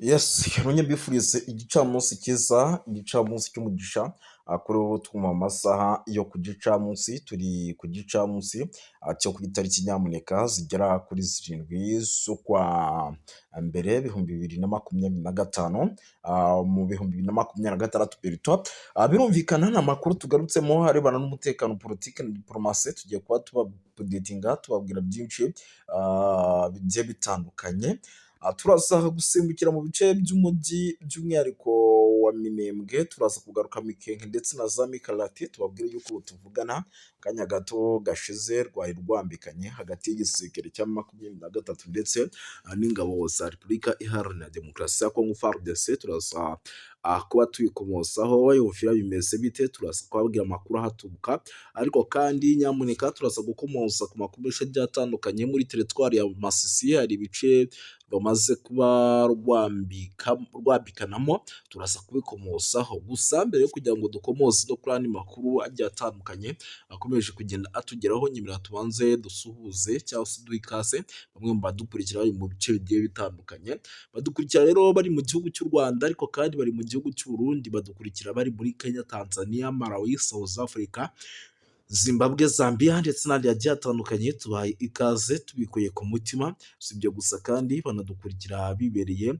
Yes, nongeye mbifurize igicamunsi cyiza, igicamunsi cy'umugisha. Kuri ubu twumva amasaha yo ku gicamunsi, turi ku gicamunsi cyo ku itariki nyamuneka zigera kuri 7 z'ukwa mbere 2025, mu 2026 plutôt. Birumvikana ni amakuru tugarutsemo arebana n'umutekano, politiki na diporomasi. Tugiye kuba tubaupdatinga, tubabwira byinshi bigiye bitandukanye. Turaza gusimbukira mu bice by'umujyi, by'umwihariko wa Minembwe, turaza kugaruka Mikenke ndetse na za Mikarati, tubabwire yuko ubu tuvugana akanya gato gashize rwari rwambikanye hagati y'igisirikare cya 23 ndetse n'ingabo za Repubulika Iharanira Demokarasi ya Kongo, FARDC. Turaza kuba tuyikomozaho, Uvira bimeze bite? Turaza kubabwira amakuru ahaturuka, ariko kandi nyamuneka turaza gukomoza ku makuru menshi agiye atandukanye muri teritwari ya Masisi. Hari ibice bamaze kuba rwambikanamo, turaza kubikomozaho. Gusa mbere yo kugira ngo dukomoze no kuri andi makuru agiye atandukanye akomeje kugenda atugeraho, nyemerera tubanze dusuhuze cyangwa se duhe ikaze bamwe mu badukurikira bari mu bice bigiye bitandukanye. Badukurikira rero bari mu gihugu cy'u Rwanda, ariko kandi bari mu gihugu cy'u Burundi, badukurikira bari muri Kenya, Tanzania, Malawi, South Africa, Zimbabwe, Zambia ndetse n'ahandi hagiye hatandukanye. Tubahaye ikaze tubikuye ku mutima. Si ibyo gusa kandi, banadukurikira bibereye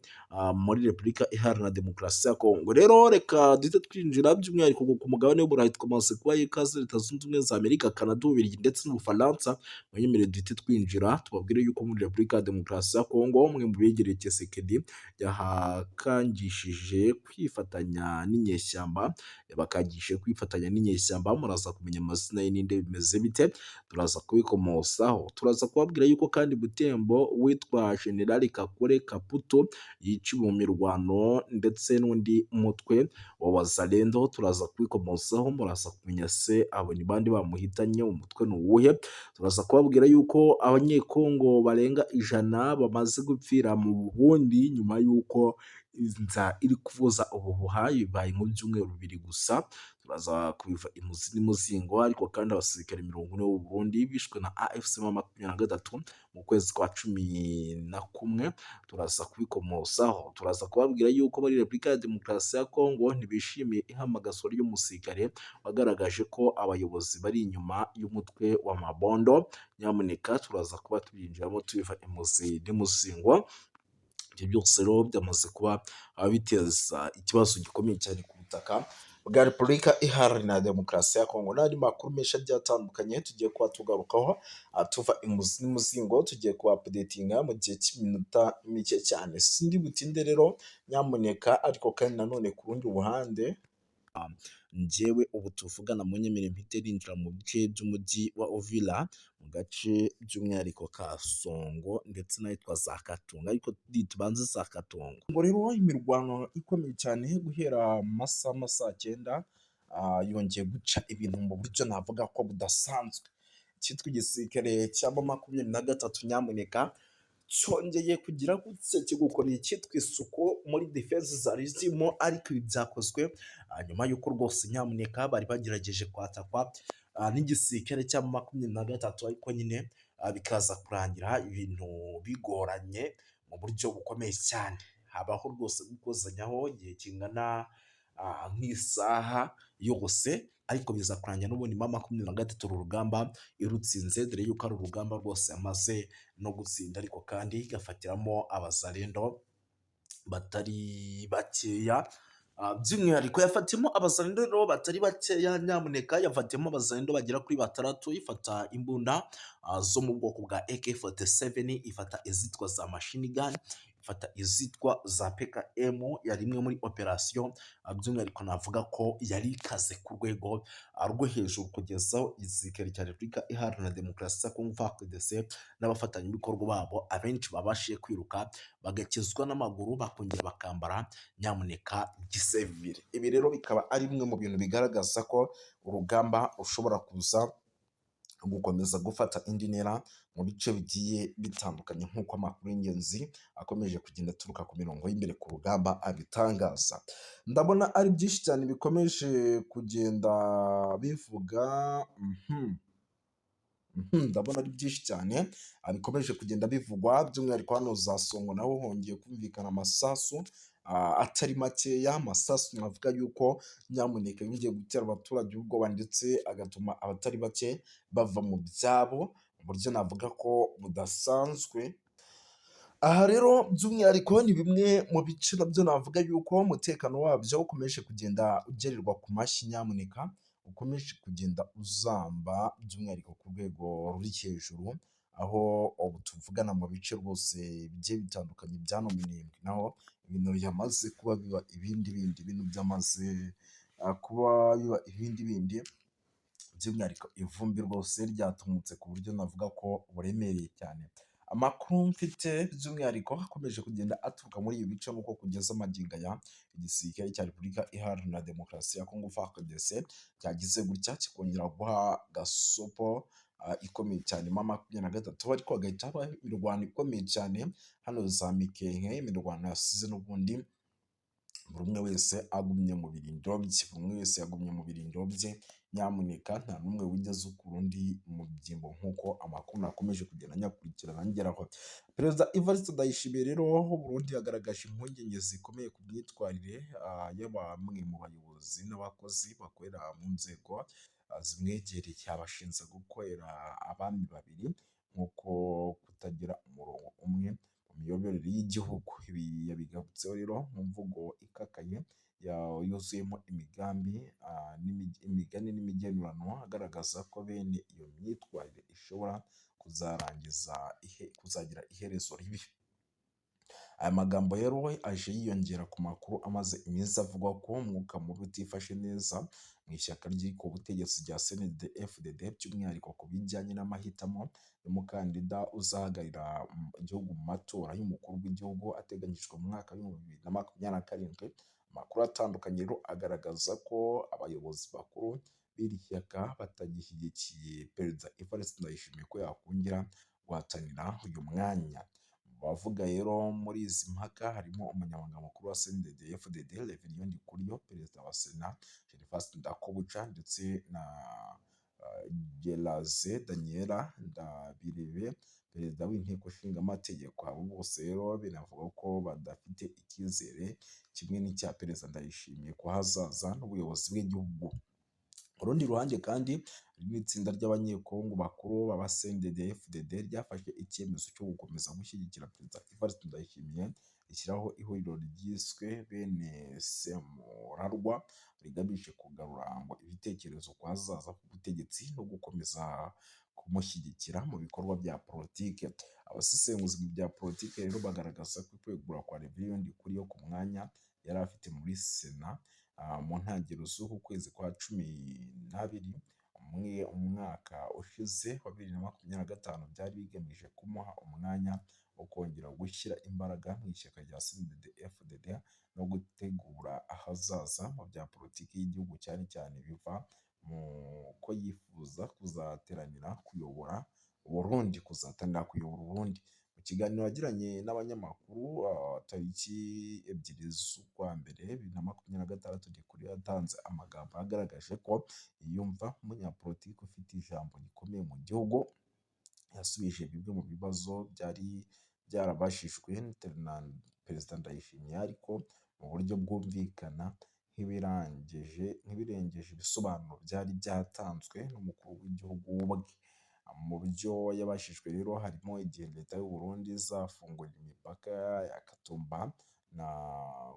muri Repubulika Iharanira Demokarasi ya Kongo. Rero reka duhite twinjira by'umwihariko ku mugabane w'Uburayi. Twamaze kubaha ikaze Leta Zunze Ubumwe za Amerika, Canada, Ububiligi ndetse n'Ubufaransa. Munyemerere duhite twinjira, tubabwire yuko muri Repubulika ya Demokarasi ya Kongo umwe mu begereye Tshisekedi yahakangishije kwifatanya n'inyeshyamba, yabakangishije kwifatanya n'inyeshyamba. Muraza kumenya amazina ye ninde, bimeze bite, turaza kubikomozaho. Turaza kubabwira yuko kandi Butembo witwa General Kakule Kaputo yiciwe mu mirwano ndetse n'undi mutwe wa Wazalendo. Turaza kubikomozaho, muraza kumenya se abo ni bande bamuhitanye, umutwe ni uwuhe. Turaza kubabwira yuko Abanyekongo barenga 100 bamaze gupfira mu Burundi nyuma y'uko inzara iri kuvuza ubuhuha, bibaye mu byumweru 2 gusa. Turaza kubiva imuzi n'umuzingo. Ariko kandi abasirikare 40 b'u Burundi bishwe na AFC 23 mu kwezi kwa 11, turaza kubikomozaho. Turaza kubabwira yuko muri Repubulika ya Demokarasi ya Kongo ntibishimiye ihamagazwa ry'umusirikare wagaragaje ko abayobozi bari inyuma y'umutwe wa Mabondo. Nyamuneka turaza kuba tubyinjiramo tubiva imuzi n'umuzingo. Ibyo byose rero byamaze kuba biteza ikibazo gikomeye cyane ku butaka bwa Repubulika Iharanira Demokarasi ya Kongo, n'andi makuru menshi agiye atandukanye tugiye kuba tugarukaho tuva imuzi n'umuzingo. Tugiye kubaupdatinga mu gihe cy'iminota mike cyane. Sindi butinde rero nyamuneka. Ariko kandi nanone ku rundi ruhande, njyewe ubu tuvugana munyemerere mpite ninjira mu bice by'umujyi wa Uvira, mu gace by'umwihariko ka Songo ndetse n'ahitwa za Katunga, ariko tubanze za Katongo. Ngo rero imirwano ikomeye cyane guhera mu masaha ma saa cyenda yongeye guca ibintu mu buryo navuga ko budasanzwe. Icyitwa igisirikare cya 23 nyamuneka cyongeye kugira gutya kigukorera icyitwa isuku muri defense zari zirimo, ariko ibi byakozwe nyuma y'uko rwose nyamuneka bari bagerageje kwatakwa n'igisirikare cya 23, ariko nyine bikaza kurangira ibintu bigoranye mu buryo bukomeye cyane. Habaho rwose gukozanyaho igihe kingana nk'isaha yose, ariko biza kurangira n'ubundi 23 uru rugamba irutsinze, dore yuko ari urugamba rwose yamaze no gutsinda, ariko kandi igafatiramo Abazalendo batari bakeya. By'umwihariko yafatiyemo Abazalendo rero batari bakeya, nyamuneka yafatiyemo Abazalendo bagera kuri batandatu, ifata imbunda zo mu bwoko bwa AK47, ifata izitwa za machine gun, ifata izitwa za PKM. Yari imwe muri operasiyo by'umwihariko navuga ko yari ikaze ku rwego rwo hejuru, kugeza aho igisirikare cya Repubulika Iharanira Demokarasi ya Kongo, FARDC, n'abafatanyabikorwa babo abenshi babashije kwiruka bagakizwa n'amaguru, bakongera bakambara nyamuneka gisivile. Ibi rero bikaba ari bimwe mu bintu bigaragaza ko urugamba rushobora kuza gukomeza gufata indi ntera mu bice bigiye bitandukanye, nk'uko amakuru y'ingenzi akomeje kugenda aturuka ku mirongo y'imbere ku rugamba abitangaza. Ndabona ari byinshi cyane bikomeje kugenda bivuga. Ndabona ari byinshi cyane bikomeje kugenda bivugwa, by'umwihariko hano za Songo naho hongeye kumvikana amasasu atari makeya, amasasu navuga yuko nyamuneka yongeye gutera abaturage ubwoba ndetse agatuma abatari bake bava mu byabo mu buryo navuga ko budasanzwe. Aha rero by'umwihariko ni bimwe mu bice nabyo navuga yuko umutekano wabyo ukomeje kugenda ugererwa ku mashyi, nyamuneka ukomeje kugenda uzamba by'umwihariko ku rwego ruri hejuru, aho ubu tuvugana mu bice rwose bigiye bitandukanye bya hano Minembwe naho ibintu byamaze kuba biba ibindi bindi, ibintu byamaze kuba biba ibindi bindi, by'umwihariko ivumbi rwose ryatumutse ku buryo navuga ko buremereye cyane. Amakuru mfite by'umwihariko akomeje kugenda aturuka muri ibi bice nuko kugeza magingo aya igisirikare cya Repubulika Iharanira Demokarasi ya Kongo FARDC cyagize gutya kikongera guha gasopo ikomeye cyane M23, ariko hagahita habaho imirwano ikomeye cyane hano za Mikenke, imirwano yasize n'ubundi buri umwe wese agumye mu birindiro bye, buri umwe wese yagumye mu birindiro bye, nyamuneka nta n'umwe wigeze ukura undi mu byimbo nk'uko amakuru nakomeje kugenda nyakurikirana angeraho. Perezida Evariste Ndayishimiye rero w'u Burundi yagaragaje impungenge zikomeye ku myitwarire ya bamwe mu bayobozi n'abakozi bakorera mu nzego zimwegereye, abashinzwe gukorera abami babiri nk'uko kutagira umurongo umwe mu miyoborere y'igihugu. Ibi yabigarutseho rero mu mvugo ikakaye yuzuyemo imigambi, imigani n'imigenurano, agaragaza ko bene iyo myitwarire ishobora kuzarangiza kuzagira iherezo ribi. Aya magambo rero aje yiyongera ku makuru amaze iminsi avugwa ko umwuka mubi utifashe neza mu ishyaka riri ku butegetsi rya CNDD-FDD, by'umwihariko ku bijyanye n'amahitamo y'umukandida uzahagararira igihugu mu matora y'umukuru w'igihugu ateganyijwe mu mwaka w'2027. Amakuru atandukanye rero agaragaza ko abayobozi bakuru b'iri shyaka batagishyigikiye Perezida Evariste Ndayishimiye ko yakongera guhatanira uyu mwanya. Mu bavuga rero muri izi mpaka harimo umunyamabanga mukuru wa CNDD-FDD Reverien Ndikuriyo, Perezida wa Sena Gervais Ndirakobuca ndetse na Geraze Daniel Ndabirabe, Perezida w'Inteko Ishinga Amategeko. Abo bose rero binavuga ko badafite icyizere kimwe n'icya Perezida Ndayishimiye ku hazaza n'ubuyobozi bw'igihugu. Ku rundi ruhande kandi hari n'itsinda ry'abanyekongo bakuru b'aba CNDD-FDD ryafashe icyemezo cyo gukomeza gushyigikira Perezida Evariste Ndayishimiye, rishyiraho ihuriro ryiswe Bene Semurarwa rigamije kugarura ngo ibitekerezo ku hazaza h'ubutegetsi no gukomeza kumushyigikira mu bikorwa bya politike. Abasesenguzi mu bya politike rero bagaragaza ko kwegura kwa Reverien Ndikuriyo ku mwanya yari afite muri Sena mu ntangiriro z'uku kwezi kwa 12 umwaka ushize wa 2025 byari bigamije kumuha umwanya wo kongera gushyira imbaraga mu ishyaka rya CNDD-FDD no gutegura ahazaza mu bya politiki y'igihugu, cyane cyane biva mu ko yifuza kuzahatanira kuyobora Burundi, kuzahatanira kuyobora Uburundi. Mu kiganiro yagiranye n'abanyamakuru tariki 2 z'ukwa mbere 2026, Ndikuriyo yatanze amagambo yagaragaje ko yiyumva nk'umunyapolitiki ufite ijambo rikomeye mu gihugu. Yasubije bimwe mu bibazo byari byarabajijwe na Perezida Ndayishimiye, ariko mu buryo bwumvikana nk'ibirengeje ibisobanuro byari byatanzwe n'umukuru w'igihugu ubwe. Mu byo yabajijwe rero harimo igihe leta y'u Burundi izafungurira imipaka ya Gatumba na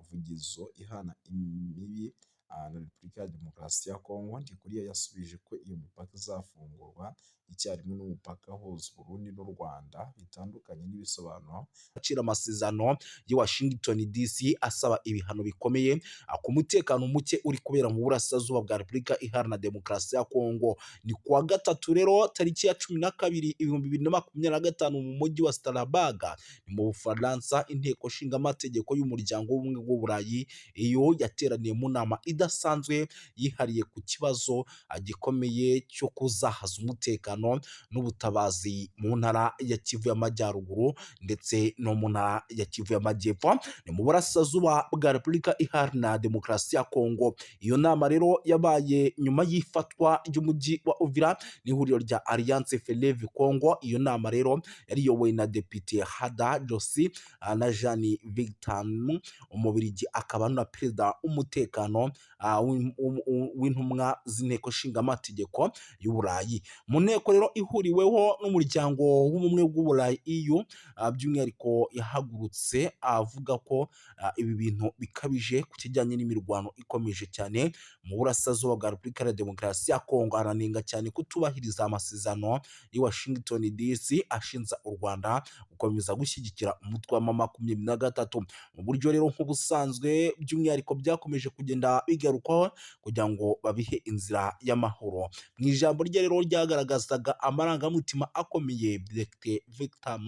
Vugizo ihana imbibi na Repubulika ya Demokarasi ya Kongo. Ndikuriyo yasubije ko iyo mipaka izafungurwa icyarimwe n'umupaka uhuza Burundi n'u Rwanda, bitandukanye n'ibisobanuro Agaciro amasezerano y'i Washington DC asaba ibihano bikomeye ku mutekano muke uri kubera mu burasirazuba bwa Repubulika Iharanira Demokarasi ya Kongo. Ni kuwa gatatu rero tariki ya 12 2025 mu mujyi wa Strasbourg ni mu Bufaransa, inteko nshingamategeko y'umuryango w'ubumwe bw'Uburayi, iyo yateraniye mu nama idasanzwe yihariye ku kibazo gikomeye cyo kuzahaza umutekano n'ubutabazi mu ntara ya Kivu y'Amajyaruguru ndetse no mu ntara ya Kivu y'Amajyepfo, ni mu burasirazuba bwa Repubulika Iharanira Demokarasi ya Kongo. Iyo nama rero yabaye nyuma y'ifatwa ry'umujyi wa Uvira n'ihuriro rya Alliance Fleuve Congo. Iyo nama rero yari iyobowe na Depite Hada Josi na Jeanne Victor, Umubirigi akaba na perezida w'umutekano w'intumwa z'inteko nshingamategeko y'Uburayi. Mu nteko rero ihuriweho n'umuryango w'ubumwe bw'Uburayi EU, by'umwihariko yahagurutse avuga ko ibi bintu bikabije ku kijyanye n'imirwano ikomeje cyane mu burasirazuba bwa Repubulika ya Demokarasi ya Kongo, aranenga cyane kutubahiriza amasezerano y'i Washington DC ashinja u Rwanda gukomeza gushyigikira umutwe wa M23 mu buryo rero nk'ubusanzwe, by'umwihariko byakomeje kugenda bigarukwaho kugira ngo babihe inzira y'amahoro. Mu ijambo rye rero ryagaragazaga amarangamutima akomeye, Dr Victor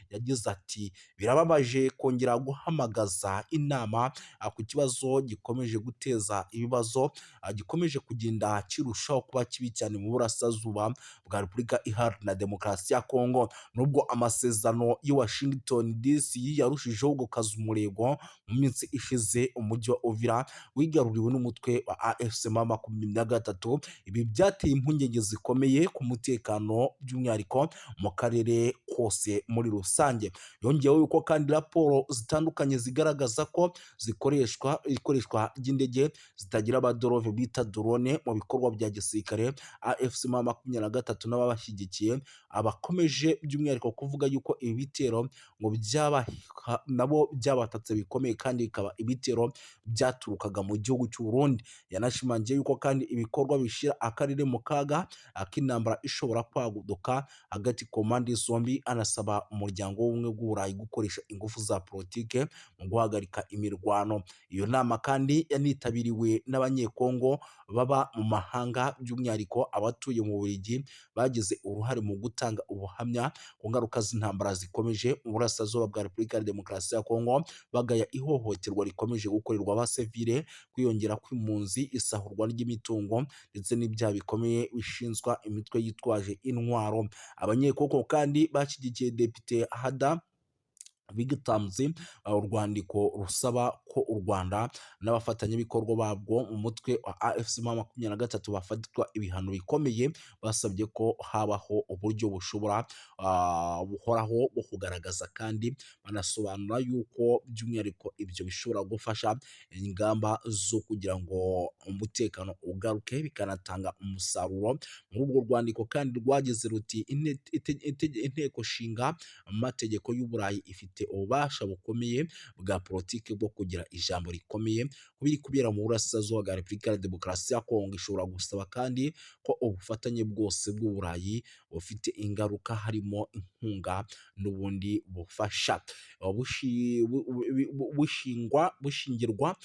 yagize ati: "Birababaje kongera guhamagaza inama ku kibazo gikomeje guteza ibibazo, gikomeje kugenda kirushaho kuba kibi cyane mu burasirazuba bwa Repubulika Iharanira Demokarasi ya Kongo." Nubwo amasezerano y'i Washington DC yarushijeho gukaza umurego, mu minsi ishize umujyi wa Uvira wigaruriwe n'umutwe wa AFC M23. Ibi byateye impungenge zikomeye ku mutekano, by'umwihariko mu karere kose muri rusange. Yongeyeho yuko kandi raporo zitandukanye zigaragaza ko zikoreshwa ikoreshwa ry'indege zitagira abaderove bita drone mu bikorwa bya gisirikare. AFC M23 n'ababashyigikiye abakomeje by'umwihariko kuvuga yuko ibi bitero ngo byaba nabo byabatatse bikomeye, kandi bikaba ibitero byaturukaga mu gihugu cy'u Burundi. Yanashimangiye yuko kandi ibikorwa bishyira akarere mu kaga k'intambara ishobora kwaduka hagati ku mpande zombi, anasaba umuryango w'ubumwe bw'Uburayi gukoresha ingufu za politike mu guhagarika imirwano. Iyo nama kandi yanitabiriwe n'Abanyekongo baba mu mahanga, by'umwihariko abatuye mu Bubiligi, bagize uruhare mu gutanga ubuhamya ku ngaruka z'intambara zikomeje mu burasirazuba bwa Repubulika ya Demokarasi ya Kongo, bagaya ihohoterwa rikomeje gukorerwa abasivile, kwiyongera kw'impunzi, isahurwa ry'imitungo ndetse n'ibyaha bikomeye bishinzwa imitwe yitwaje intwaro. Abanyekongo kandi bashyigikiye Depite Hada Bigitamzi urwandiko rusaba ko u Rwanda n'abafatanyabikorwa babwo mu mutwe wa AFC M23 bafatirwa ibihano bikomeye. Basabye ko habaho uburyo bushobora buhoraho bwo kugaragaza, kandi banasobanura yuko by'umwihariko ibyo bishobora gufasha ingamba zo kugira ngo umutekano ugaruke, bikanatanga umusaruro. Muri urwo rwandiko kandi rwagize ruti: "Inteko nshinga amategeko y'Uburayi ifite ububasha bukomeye bwa politiki bwo kugira ijambo rikomeye ku biri kubera mu burasirazuba bwa Repubulika ya Demokarasi ya Kongo. Ishobora gusaba kandi ko ubufatanye bwose bw'Uburayi bufite ingaruka, harimo inkunga n'ubundi bufasha, bushingirwa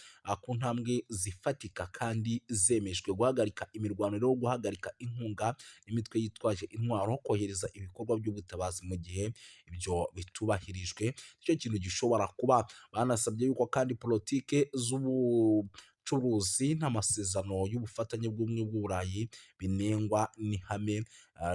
ku ntambwe zifatika kandi zemejwe: guhagarika imirwano rero, guhagarika inkunga imitwe yitwaje intwaro, kohereza ibikorwa by'ubutabazi. Mu gihe ibyo bitubahirijwe, nicyo kintu gishobora kuba." Banasabye yuko kandi politike z'ubucuruzi n'amasezerano y'ubufatanye bw'ubumwe bw'Uburayi binengwa n'ihame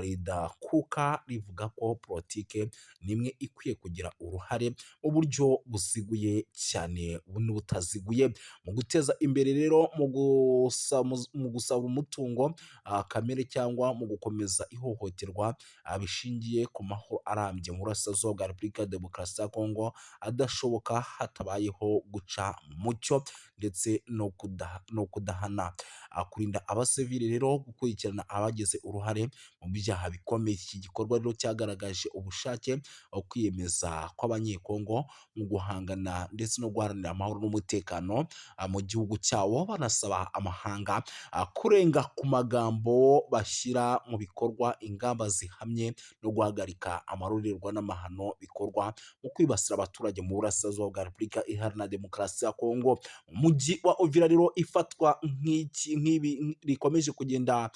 ridakuka rivuga ko politike nimwe ikwiye kugira uruhare mu buryo buziguye cyane n'ubutaziguye mu guteza imbere rero mu gusaba umutungo kamere cyangwa mu gukomeza ihohoterwa bishingiye ku mahoro arambye mu burasirazuba bwa Repubulika ya Demokarasi ya Kongo adashoboka hatabayeho guca mu mucyo ndetse no kudahana, kurinda abasivili rero, gukurikirana abagize uruhare mu byaha bikomeye. Iki gikorwa rero cyagaragaje ubushake, kwiyemeza kw'Abanyekongo mu guhangana ndetse no guharanira amahoro n'umutekano mu gihugu cyabo, banasaba amahanga kurenga ku magambo bashyira mu bikorwa ingamba zihamye no guhagarika amarorerwa n'amahano bikorwa mu kwibasira abaturage mu burasirazuba bwa Repubulika Iharanira Demokarasi ya Kongo. Mu Umujyi wa Uvira rero ifatwa nk'iki nk'ibi rikomeje kugenda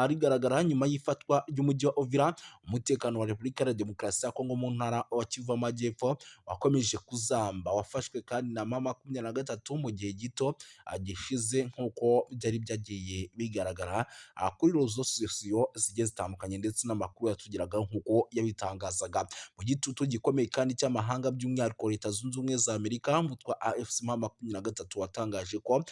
rigaragara nyuma y'ifatwa ry'umujyi wa Uvira. Umutekano wa Repubulika ya Demokarasi ya Kongo mu ntara wa Kivu Amajyepfo wakomeje kuzamba, wafashwe kandi na M23 mu gihe gito gishize, nk'uko byari byagiye bigaragara kuri réseaux sociaux zigiye zitandukanye ndetse n'amakuru yatugeragaho nk'uko yabitangazaga. Mu gitutu gikomeye kandi cy'amahanga, by'umwihariko Leta Zunze Ubumwe za Amerika, umutwe wa AFC M23 watangaje ko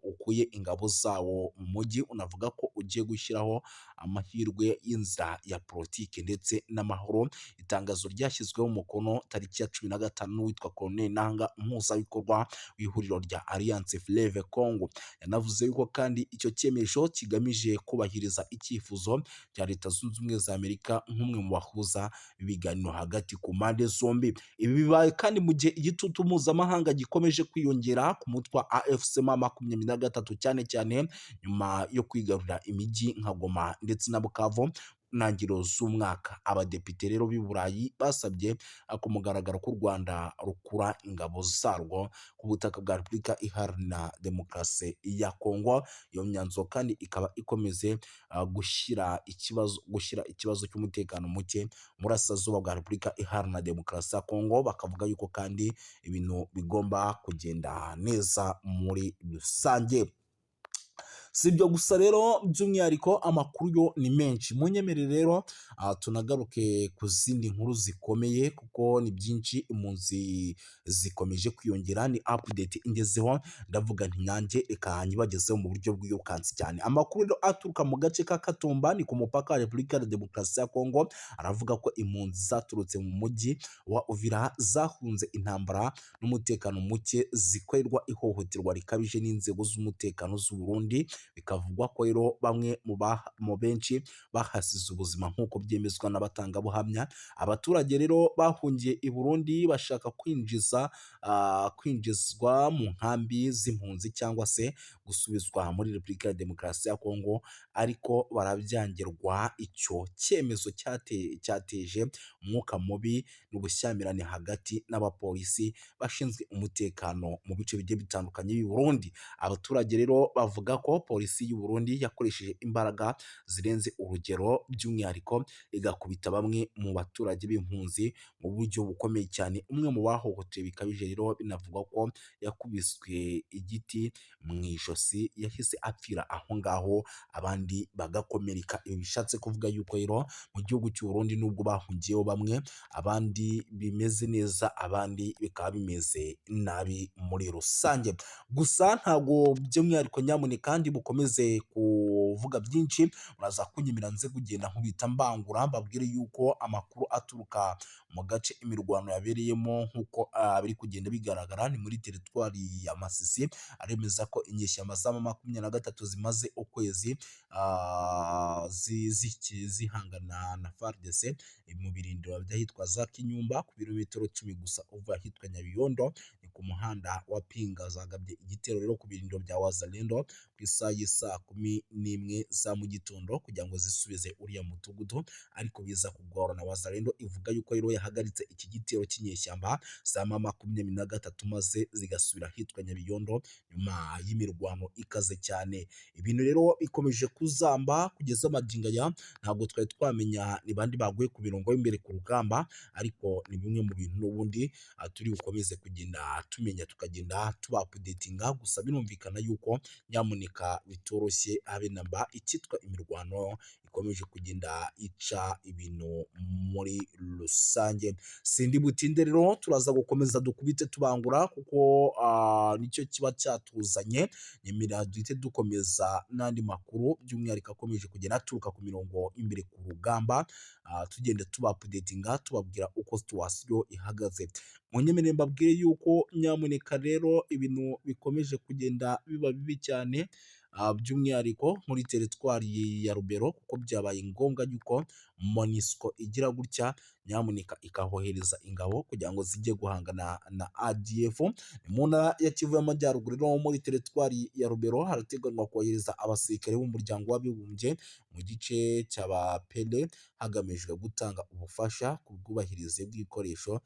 ukuye ingabo zawo mu mujyi, unavuga ko ugiye gushyiraho amahirwe y'inzira ya politiki ndetse n'amahoro. Itangazo ryashyizweho umukono tariki ya 15 n'uwitwa Corneille Nanga, umuhuzabikorwa w'ihuriro rya Alliance Fleuve Congo. Yanavuze yuko kandi icyo cyemezo kigamije kubahiriza icyifuzo cya Leta Zunze Ubumwe za Amerika nk'umwe mu bahuza ibiganiro hagati ku mpande zombi. Ibi bibaye kandi mu gihe igitutu mpuzamahanga gikomeje kwiyongera ku mutwe wa AFC M23, cyane cyane nyuma yo kwigarurira imijyi nka Goma ndetse na Bukavu ntangiriro z'umwaka. Abadepite rero b'i Burayi basabye ku mugaragaro ko u Rwanda rukura ingabo zarwo ku butaka bwa Repubulika Iharanira Demokarasi ya Kongo. Iyo myanzuro kandi ikaba ikomeze gushyira ikibazo cy'umutekano muke mu burasirazuba bwa Repubulika Iharanira Demokarasi ya Kongo, bakavuga yuko kandi ibintu bigomba kugenda neza muri rusange. Si ibyo gusa rero, by'umwihariko amakuru yo ni menshi. Munyemerere rero tunagaruke ku zindi nkuru zikomeye, kuko ni byinshi. Impunzi zikomeje kwiyongera, ni update ingezeho, ndavuga nti nanjye reka nyibagezeho mu buryo bwirukansi cyane. Amakuru rero aturuka mu gace ka Katumba, ni ku mupaka wa Repubulika ya Demokarasi ya Kongo, aravuga ko impunzi zaturutse mu mujyi wa Uvira zahunze intambara n'umutekano muke, zikorerwa ihohoterwa rikabije n'inzego z'umutekano z'u Burundi. Bikavugwa ko rero bamwe mu benshi bahasize ubuzima, nk'uko byemezwa n'abatangabuhamya. Abaturage rero bahungiye i Burundi bashaka kwinjizwa mu nkambi z'impunzi cyangwa se gusubizwa muri Repubulika ya Demokarasi ya Kongo, ariko barabyangirwa. Icyo cyemezo cyateje umwuka mubi n'ubushyamirane hagati n'abapolisi bashinzwe umutekano mu bice bigiye bitandukanye by'i Burundi. Abaturage rero bavuga ko polisi y'u Burundi yakoresheje imbaraga zirenze urugero, by'umwihariko igakubita bamwe mu baturage b'impunzi mu buryo bukomeye cyane. Umwe mu bahohotewe bikabije rero binavugwa ko yakubiswe igiti mu ijosi, yahise apfira aho ngaho, abandi bagakomereka. Ibi bishatse kuvuga yuko rero mu gihugu cy'u Burundi, nubwo bahungiyeho bamwe, abandi bimeze neza, abandi bikaba bimeze nabi muri rusange. Gusa ntabwo by'umwihariko, nyamuneka ndi bukomeze kuvuga byinshi, muraza kunyemera nze kugenda nkubita mbangura, mbabwire yuko amakuru aturuka mu gace imirwano yabereyemo, nk'uko biri kugenda bigaragara, ni muri teritwari ya Masisi, aremeza ko inyeshyamba za M23 zimaze ukwezi zihangana na FARDC mu birindiro by'ahitwa za Kinyumba, ku birometero 10 gusa uva ahitwa Nyabiyondo, ni ku muhanda wa Pinga. Zagabye igitero rero ku birindiro bya Wazalendo ku isaha y'isaa 11 za mu gitondo kugira ngo zisubize uriya mudugudu, ariko biza kugorana. Wazalendo ivuga yuko rero yahagaritse iki gitero cy'inyeshyamba za M23, maze zigasubira ahitwa Nyabiyondo nyuma y'imirwano ikaze cyane. Ibintu rero bikomeje kuzamba kugeza magingo aya, ntabwo twari twamenya ni bandi baguye ku mirongo y'imbere ku rugamba, ariko ni bimwe mu bintu n'ubundi turi bukomeze kugenda tumenya, tukagenda tubaupdatinga. Gusa birumvikana yuko nyamuneka bitoroshye habe namba, icyitwa imirwano ikomeje kugenda ica ibintu muri rusange. Sindi butinde rero, turaza gukomeza dukubite tubangura, kuko nicyo kiba cyatuzanye. Nyemera duhite dukomeza n'andi makuru, by'umwihariko akomeje kugenda aturuka ku mirongo imbere ku rugamba, tugenda tubaupdatinga, tubabwira uko situation ihagaze. Munyemerere mbabwire yuko nyamuneka rero ibintu bikomeje kugenda biba bibi cyane, by'umwihariko muri teritwari ya Rubero, kuko byabaye ngombwa yuko MONUSCO igira gutya nyamuneka ikahohereza ingabo kugira ngo zijye guhangana na ADF. Mu ntara ya Kivu y'Amajyaruguru no muri teritwari ya Rubero harateganywa kohereza abasirikare b'umuryango w'abibumbye mu gice cy'Abapele, hagamijwe gutanga ubufasha ku bwubahirize bw'ibikoresho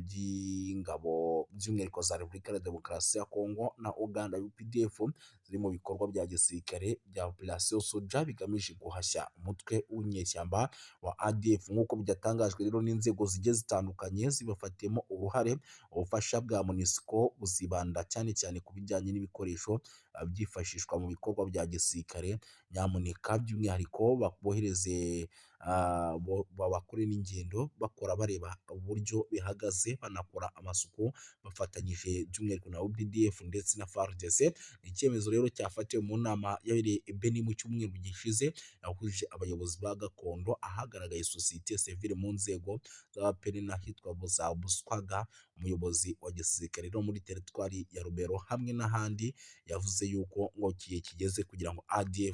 by'ingabo by'umwihariko za Repubulika ya Demokarasi ya Kongo na Uganda UPDF ziri mu bikorwa bya gisirikare bya Operation Soja bigamije guhashya umutwe w'inyeshyamba wa ADF, nk'uko byatangajwe rero n'inzego zigiye zitandukanye zibafatiyemo uruhare. Ubufasha bwa MONUSCO buzibanda cyane cyane ku bijyanye n'ibikoresho byifashishwa mu bikorwa bya gisirikare, nyamuneka by'umwihariko bohereze bakore n'ingendo bakora bareba uburyo bihagaze, banakora amasuku bafatanyije by'umwihariko na UPDF ndetse na FARDC. Icyemezo rero cyafatiwe mu nama yabereye i Beni mu cyumweru gishize, yahuje abayobozi ba gakondo, ahagaragaye sosiyete sivile mu nzego z'Abapeni n'ahitwa za Buswaga. Umuyobozi wa gisirikare no muri teritwari ya Rubero hamwe n'ahandi yavuze yuko ngo igihe kigeze kugira ngo ADF